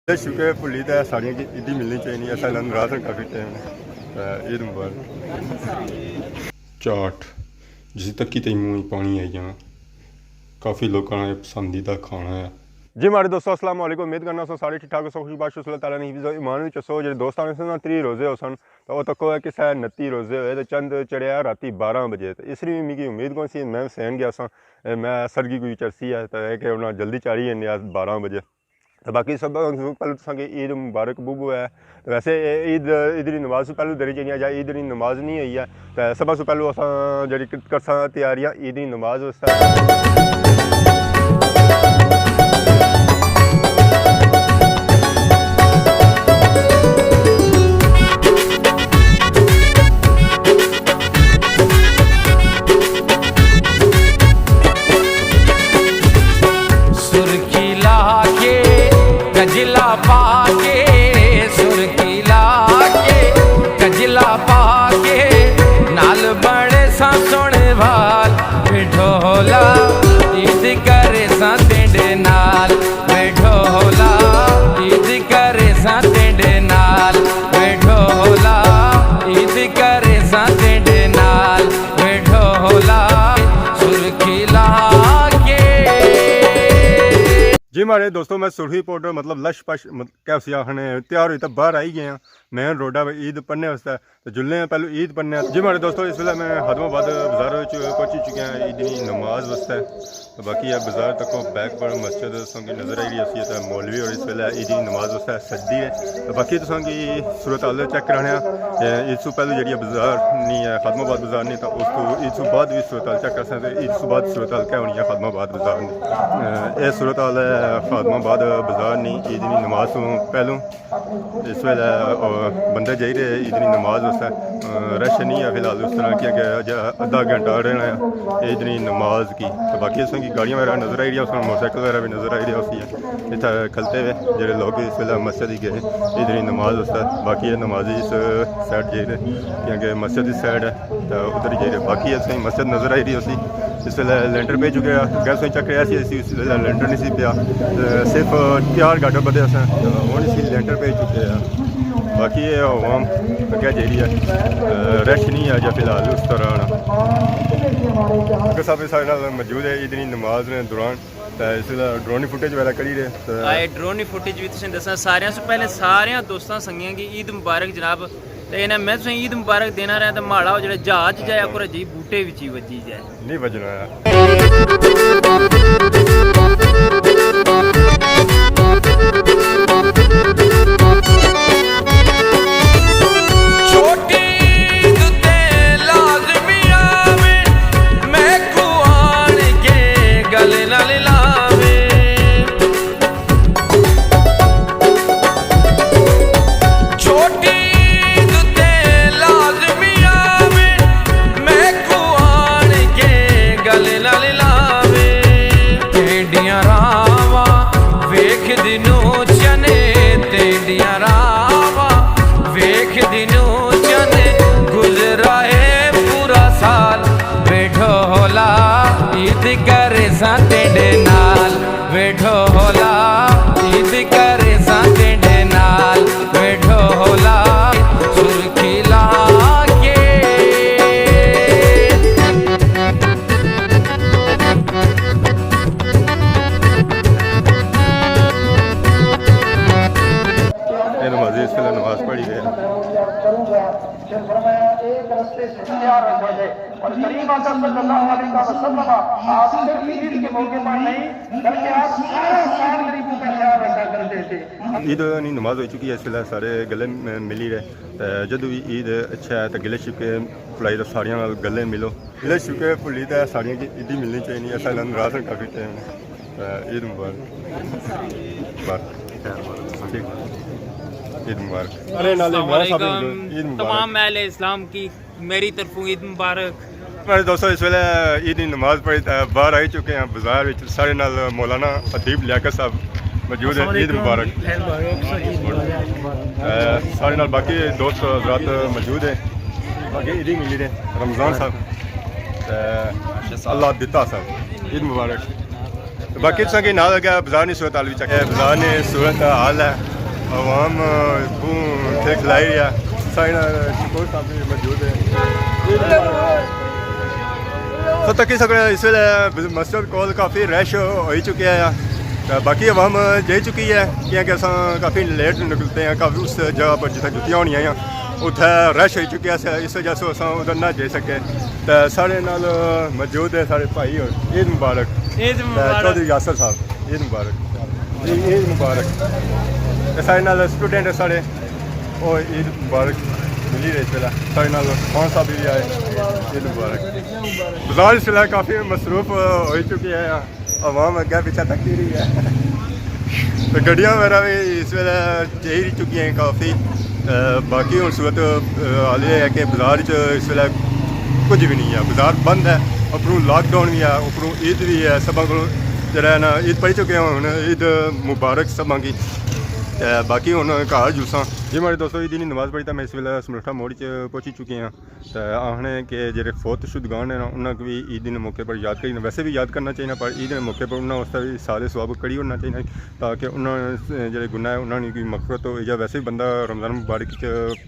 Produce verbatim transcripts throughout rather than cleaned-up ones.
شکر بھلی تے ساریاں کی عیدی ملنی چاہیے، ایسا ناراض ہیں کافی ٹائم نے۔ تے عید مبارک۔ چاٹ، جسی تکی تے منہ وچ پانی آئی جانا، کافی لوکاں نے پسندیدہ کھانا ہے۔ جی ماڑے دوستو، السلام علیکم، امید کرنا سو سارے ٹھیک ٹھاک ہو سو، خوش باش ہو سو، اللہ تعالیٰ نے حفظ و ایمان وچ ہو سو۔ جڑے دوستاں نے سنا تری روزے ہو سن، تو وہ تکو ہے کسے نتی روزے ہوئے، تو چند چڑھیا راتی بارہ بجے۔ تو اس لیے میری امید کون سی، میں حسین گیا سا، اے میں سرگی کوئی چرسی ہے، تو اے کہ انہاں جلدی چاڑھی جانے آ بارہ بجے۔ تو باقی سب سوں پہلے تساں کی عید مبارک بوبو ہے۔ ویسے اے عید، عید دی نماز سوں پہلے دری چاہیے یا عید دی نماز نہیں ہوئی ہے، تو سب سوں پہلے اساں جڑی کرساں تیاریاں عید دی نماز واسطے۔ سرخی لا کے، کجلا پا کے، سرخی لا کے، کجلا پا کے، نال بڑے سا سونے وال، بڈھولا، عید کرے سا تیڈے نال، بڈھولا، عید کرے سا تیڈے نال، بڈھولا، عید کرے سا تیڈے نال، بڈھولا، سرخی لا کے۔ جی ماڑے دوستو، میں سرخی پاؤڈر مطلب لش پش مط-، کیا اسی آخنے، تیار ہوئی تے باہر آئی گئے ہاں مین روڈا پہ عید پڑھنے واسطے۔ تے جلنے ہیں پہلو عید پڑھنے ہیں۔ جی ماڑے دوستو، اس ویلے میں خادم آباد بازار وچ پہنچی چکے ہیں عید دی نماز واسطے۔ تے باقی یہ بازار تکو بیک پر مسجد تساں کی نظر آئی رہی ہوسی، تے مولوی اور اس ویلے عید دی نماز واسطے سجدی ہے۔ تے باقی تساں کی صورت حال چیک کرانے ہیں۔ تے عید سوں پہلو جڑی ہے بازار نہیں ہے، خادم آباد بازار نہیں، تو اس کو عید سوں بعد بھی صورت حال چیک کر سکتے ہیں۔ عید سوں بعد صورت حال کیا ہونی ہے خادم آباد بازار نہیں۔ اے صورت حال ہے خادم آباد بازار نہیں، عید دی نماز سوں پہلوں۔ اس ویلے، آ، بندے جائی رہے عید دی نماز واسطے۔ آ، رش نہیں ہے فی الحال اس طرح، کیونکہ اج ادھا گھنٹہ رہنا ہے عید دی نماز کی۔ تو باقی اس کی گاڑیاں وغیرہ نظر آئی رہی ہیں، اس میں موٹر سائیکل وغیرہ بھی نظر آئی رہی ہوسی ہے۔ اتھا کھلتے ہوئے جڑے لوگ اس ویلے مسجد ہی گئے عید دی نماز واسطے، باقی یہ نمازی اس سائیڈ جائی رہے، کیونکہ مسجد اس سائیڈ ہے۔ تے ادھر ہی جائی رہے۔ باقی اساں کی مسجد نظر آئی رہی ہوسی۔ اس ویلے لینٹر پئی چکے آ، گیس وچ چیک کرایا سی، اس ویلے لینٹر نہیں سی پیا۔ تے صرف تیار گاڈر بدے اساں، تے ہن اسی لینٹر پئی چکے آ۔ باقی یہ عوام اگے جائی رہی ہے، تے رش نہیں ہے اجے فی الحال اس طرح نا۔ ڈاکٹر صاحب سارے نال موجود ہے عید دی نماز نے دوران۔ تے اس ویلے ڈرون فوٹیج وغیرہ کری رہے۔ تے آئے ڈرون فوٹیج بھی تسیں دساں، ساریاں سوں پہلے ساریاں دوستاں سنگیاں کی عید مبارک جناب۔ تے انہاں میں تسیں عید مبارک دینا رہا تے ماڑا او جڑا جہاز جایا کرے جی بوٹے وچ ہی وجی جائے۔ نہیں وجنا ہے۔ چھوٹی عید تے لازمی آوے، میکوں آن کے گل نال لاوے۔ چھوٹی عید تے لازمی آوے، میکوں آن کے گل نال لاوے۔ تیڈیاں راہواں ویکھدی نوں چنے، تیڈیاں راہواں ویکھدی نوں چنے، گزرا ہے پورا سال۔ وے ڈھولا، عید کرساں تیڈے نال۔ وے ڈھولا، عید کرساں تیڈے نال۔ وے ڈھولا، سرخی لا کے۔ اے نمازی اس ویلے نماز پڑھی رہے ہیں۔ اور کریم آقا صلی اللہ علیہ وسلم آپ صرف عید کے موقع پر نہیں، بلکہ آپ سارا سال غریبوں کا خیال رکھا کرتے تھے۔ عید نی نماز ہوئی چکی ہے، اس ویلے سارے گلے م-، ملی رہے۔ تے جدوں بھی عید اچھا ہے تے گلے شکے پلائی تے ساریاں نال گلے ملو۔ گلے شکے بھلی تے ساریاں کی عیدی ملنی چاہیے، ایسا ناراض ہیں کافی ٹائم۔ تے عید مبارک۔ مبارک۔ ٹھیک۔ عید مبارک۔ ارے نال السلام عمران صاحب، علیکم۔ عید مبارک۔ تمام اہل اسلام کی میری طرفوں عید مبارک۔ میرے دوستو، اس ویلے عید کی نماز پڑھی تے باہر آئی چکے ہیں بازار وچ۔ سارے نال مولانا ادیب لیاقت صاحب موجود ہیں۔ السلام عید علیکم۔ مبارک۔ عید مبارک۔ اے، سارے نال باقی دوست حضرات موجود ہیں۔ باقی عیدی ملی نے رمضان صاحب۔ اے، اللہ دتا صاحب۔ عید مبارک۔ باقی تساں کے نال اگے بازار نی صورت حال وی چیک، اے بازار نی صورت حال ہے۔ عوام بہوں اتھے کھلائی رہی ہے۔ سائیں شکور صاحب بھی موجود ہے۔ سو تکی سکنے اس ویلے مسجد کول کافی رش ہوئی چکیا ہے۔ تے باقی عوام جائی چکی ہے، کیونکہ اساں کافی لیٹ نکلتے ہیں، کافی اس جگہ پر جتھے جتیاں ہونیاں ہیں، اتھے رش ہوئی چکیا ہے، اس وجہ سے اساں ادھر نہ جائی سکے۔ تے ساڑے نال موجود ہے ساڑے بھائی اور عید مبارک۔ عید تے مبارک۔ چوہدری یاسر صاحب، عید مبارک۔ جی، عید مبارک۔ تے ساڑے نال اسٹوڈنٹ ہے ساڑے، او عید مبارک ملی رہے اس ویلے۔ ساڑے نال خان صاحب بھی آئے، عید مبارک۔ بازار اس ویلے کافی مصروف ہوئی چکی ہے، عوام اگے پیچھے تکی رہی ہے۔ تے گڈیاں وغیرہ بھی اس ویلے جائی چکی ہیں کافی۔ اے، باقی ہن صورت، اے، حال یہ ہے کہ بازار چ اس ویلے کچھ بھی نہیں ہے، بازار بند ہے۔ اپروں لاک ڈاؤن بھی ہے، اپروں عید بھی ہے، سبھاں کولوں جیڑا ہے نا، عید پڑھی چکے ہیں ہن، عید مبارک سبھاں کی۔ تے باقی ہن گھر جلساں۔ جی ماڑے دوستو، عید دی نماز پڑھی تے میں اس ویلے سمرٹھا موڑ چ پہنچی چکے ہاں۔ تے آخنے کہ جیڑے فوت شدگان ہیں نا، انہاں کو بھی عید دے موقع پر یاد کرنا، ویسے بھی یاد کرنا چاہیے، پر عید دے موقع پر انہاں واسطے بھی سال ثواب کڑی ہونا چاہیے، تاکہ انہاں جیڑے گناہ ہے، انہاں نی کوئی مغفرت ہو۔ یا ویسے بھی بندہ رمضان مبارک چ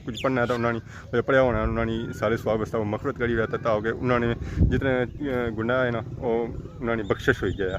کچھ پڑھنا ہے تو انہاں نی، پڑھیا ہونا، انہاں نی سال ثواب واسطے وہ مغفرت کری رہتا، تاکہ انہاں نے جتنے، اے، گناہ ہے نا، وہ انہاں نی بخشش ہوئی جائے۔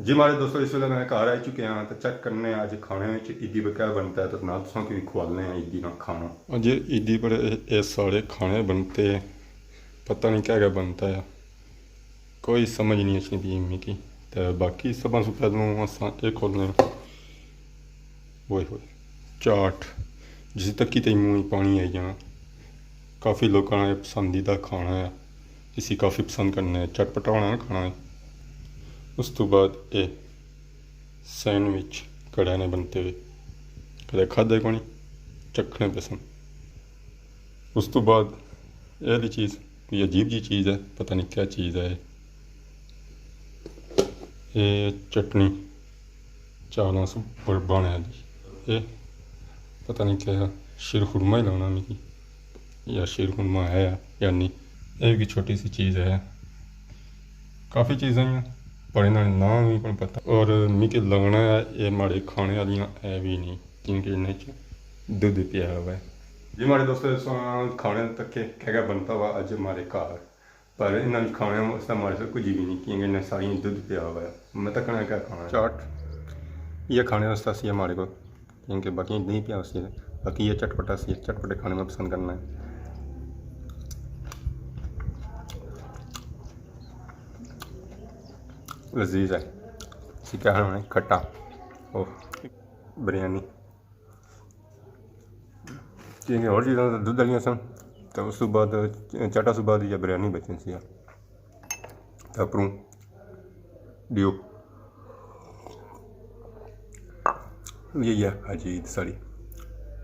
جی ماڑے دوستو، اس ویلے میں گھر آئی چکے ہاں، تو چیک کرنے ہیں اج کھانے وچ عیدی پر کیا بنتا ہے، تو نال تساں کی بھی کھوالنے ہیں عیدی نا کھانا۔ اج عیدی پر اے، اے سارے کھانے بنتے، پتہ نہیں کیا کیا بنتا ہے، کوئی سمجھ نہیں اچھنی پی میکی۔ تے باقی سبھاں سوں پہلوں اساں اے کھولنے ہیں۔ اوئے ہوئے، چاٹ، جسی تکی تے منہ وچ پانی آئی جانا۔ کافی لوکاں نا اے پسندیدہ کھانا ہے، اسی کافی پسند کرنے ہیں، چٹپٹا ہونا نا کھانا ہے۔ اس تو بعد اے سینڈوچ کڑے نے بنتے ہوئے، کدے کھادے کونی، چکھنے پسند۔ اس تو بعد اے والی چیز کوئی عجیب جی چیز ہے، پتہ نہیں کیا چیز ہے۔ اے چٹنی چالاں سو بر-، بانے والی۔ اے پتہ نہیں کیا، شیر خرما ہی لگنا میکی، یا شیر خرما ہے یا نہیں۔ اے بھی چھوٹی سی چیز ہے، کافی چیزاں ہیں پر انہاں نے نام بھی کون پتہ۔ اور میکی لگنا ہے اے ماڑے کھانے والیاں ہے بھی نہیں، کیونکہ انہاں چ دودھ پیا ہوا ہے۔ جی ماڑے دوستو، اس وقت کھانے تک کے کیا کیا بنتا ہوا اج ماڑے گھر، پر انہاں نے کھانے واسطے ماڑے سے کچھ بھی نہیں، کیونکہ انہاں ساری دودھ پیا ہوا ہے۔ میں تکنا کیا کھانا ہے۔ چاٹ، یہ کھانے واسطے سی ماڑے کو، کیونکہ باقی نہیں پیا سی، باقی یہ چٹپٹا سی، چٹپٹے کھانے میں پسند کرنا ہے۔ لذیذ ہے، سی کیا کھانا ہے، کھٹا، اوہ، بریانی۔ کیونکہ ہور چیزاں تاں دودھ آلیاں سن، تے اس توں بعد چاٹا سوں بعد یا بریانی بچنی سی۔ تے اپروں ڈیو۔ یہی ہے اج عید ساڑی۔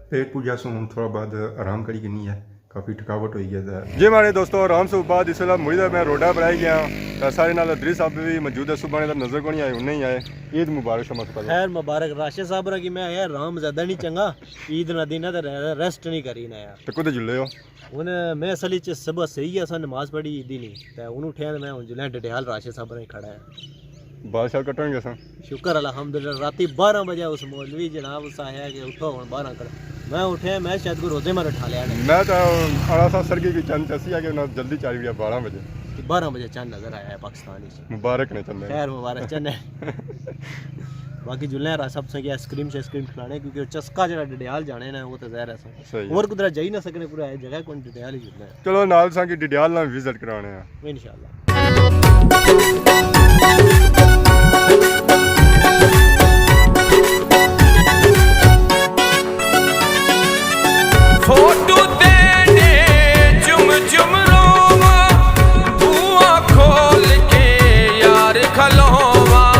پیٹ پوجا سوں ہن تھوڑا بعد آرام کری گھنی ہے، کافی تھکاوٹ ہوئی ہے تے۔ جی ماڑے دوستو، آرام سوں بعد اس ویلے مڑی تے میں روڈا پر آئی گیا، تے ساڑے نال ادریس صاحب بھی موجود ہے، صبح نے تے نظر کونی آئے، ہن نہیں آئے۔ عید مبارک شمع سوں پہلے۔ خیر مبارک، راشد صاحب را کہ میں آیا آرام زیادہ نہیں چنگا۔ عید نا دن ہے تے ریسٹ نہیں کری نا یار۔ تے کدے جلے ہو؟ ہن میں اصل وچ صبح سہی گیا سا، نماز پڑھی عیدی نہیں، تے ہن اٹھیا تے میں ہن جلے ڈڈیال راشد صاحب نے کھڑا ہے۔ بال شال کٹن گیا سا۔ شکر الحمدللہ، راتی بارہ بجے اس مولوی جناب اس آیا کہ اٹھو ہن بارہ کر۔ میں اٹھیا، میں شاید کوئی روزے مار اٹھا لیا نے۔ میں تو آنا سا سرگی کی چند چسی ہے کہ انہاں جلدی چالی گیا بارہ بجے۔ بارہ بجے چند نظر آیا ہے پاکستان وچ۔ مبارک نے چندے۔ خیر مبارک چندے۔ باقی جلنے راشد صاحب سے آئس کریم شائس کریم کھلانے، کیونکہ چسکا جڑا ڈڈیال جانے نا، وہ تو ظاہر ہے۔ صحیح۔ اور کدھر جائی نہ سکنے، پورا ہے جگہ کون ڈڈیال ہی جلنے۔ چلو نال ساں کی ڈڈیال نال وزٹ کرانے ہیں۔ انشاءاللہ۔ فوٹو تیرے چم چم روواں، بوا کھول کے یار کھلوواں۔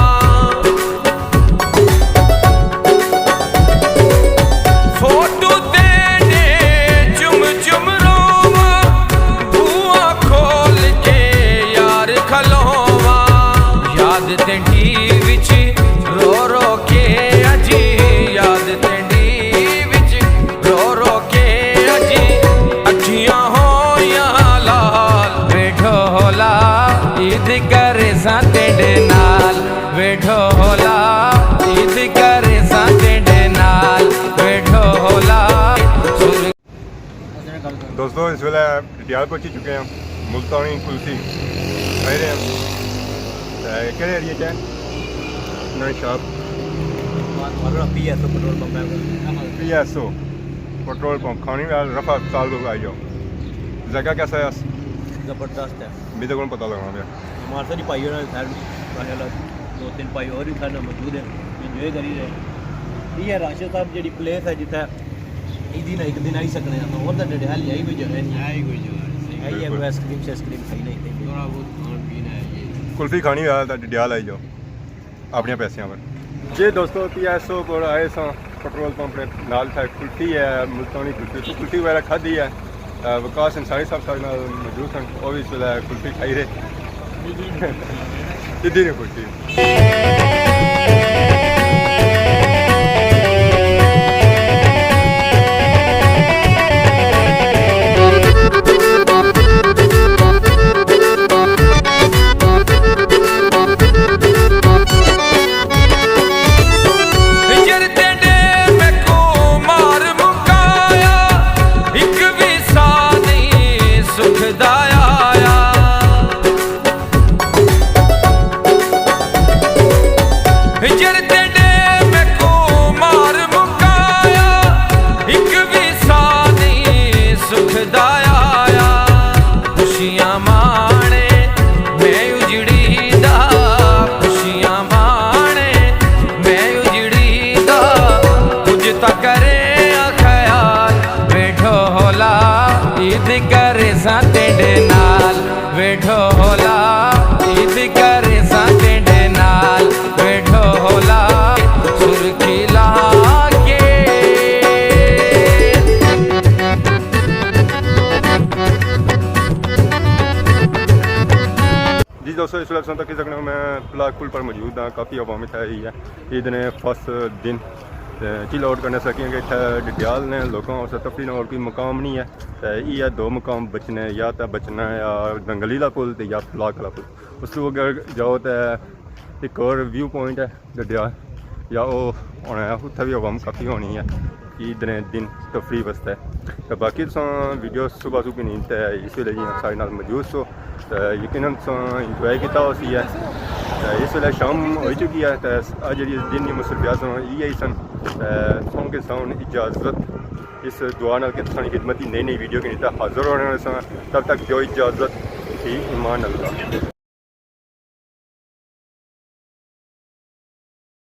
فوٹو تیرے چم چم روواں، دوستو، اس ویلے ڈڈیال پہنچی چکے ہیں۔ ملتانی کلفی کھائی رہے ہیں۔ تے کہڑے ایریے چ ہے؟ نویں شاپ۔ مارو پی ایس او پٹرول پمپ ہے۔ پی ایس او پٹرول پمپ کھانی ہے، رفع ہسپتال کو آئی جاؤ۔ ذائقہ کیسا ہے؟ زبردست ہے۔ میرے کو پتہ لگنا پیا۔ ہمارے ساتھ ہی بھائی ہونا، خیر، ماشاءاللہ، دو تین بھائی اور بھی سارے موجود ہیں، انجوائے کری رہے۔ یہ راشد صاحب جیڑی پلیس ہے جتھے ایک دن، ایک دن آئی سکنے ہیں، اور تے ڈڈیال ہی آئی کوئی جگہ نہیں۔ ہے ہی کوئی جگہ نہیں، صحیح۔ ہے ہی ہے، بالکل۔ کوئی آئس کریم شائس کریم کھائی نہیں تھی۔ تھوڑا بہت کھان پین ہے یہ۔ کلفی کھانی ہویا تے ڈڈیال آئی جاؤ اپنے پیسے پر۔ جی دوستو، پی ایس او پر آئے ساں، پٹرول پمپ نے نال تھا کلفی ہے، ملتانی کلفی، تو کلفی وغیرہ کھادی ہے۔ اے، وقاص انصاری صاحب سارے نال موجود سن، وہ بھی اس ویلے کلفی کھائی رہے۔ ادھی نے کلفی۔ ہجر تیڈے میکوں مار مکایا، ہک وی ساہ نہیں سکھ دا آیا۔ ہجر تیڈے میکوں مار مکایا، ہک وی ساہ نہیں سکھ دا آیا۔ خوشیاں مانے میں اجڑی دا، خوشیاں مانے میں اجڑی دا، کچھ تاں کرے آ خیال، ویڈھو ہولا عید کرے ساں تیڈے نال، ویڈھو ہولا عید کرے ساں تیڈے نال، ویڈھو ہولا سرخی لا کے۔ جی دوستو، اس ویلے تساں تکی سکنے ہو میں پلاک پل پر موجود ہاں، کافی عوام اتھے آئی ہے۔ عید نے فرسٹ دن تے چل آؤٹ کرنے سکیاں کہ اتھے ڈڈیال نے لوکاں واسطے تفریح نال کوئی مقام نہیں ہے۔ تے ایہہ دو مقام بچنے، یا تے بچنا ہے یا دنگلیلا پل تے یا پلاک آلا پل۔ اس تو اگر جاؤ تے ایک اور ویو پوائنٹ ہے ڈڈیال، یا او ہونا ہے، اتھے بھی عوام کافی ہونی ہے عید نے دن تفریح واسطے۔ تے باقی تساں ویڈیو صبح صبح نہیں تے اس ویلے جی سارے نال موجود سو، تے یقیناً تساں انجوائے کیتا ہوسی ہے۔ تے اس ویلے شام ہوئی چکی ہے، تے اج جڑی دن دی مصروفیات سن، ایہہ ہی سن۔ تے تساں کے ساؤن اجازت، اس دعا نال کہ تساں دی خدمت ہی نئی نئی ویڈیو کے نیتا حاضر ہونے والے سن۔ تب تک دیو اجازت، فی امان اللہ۔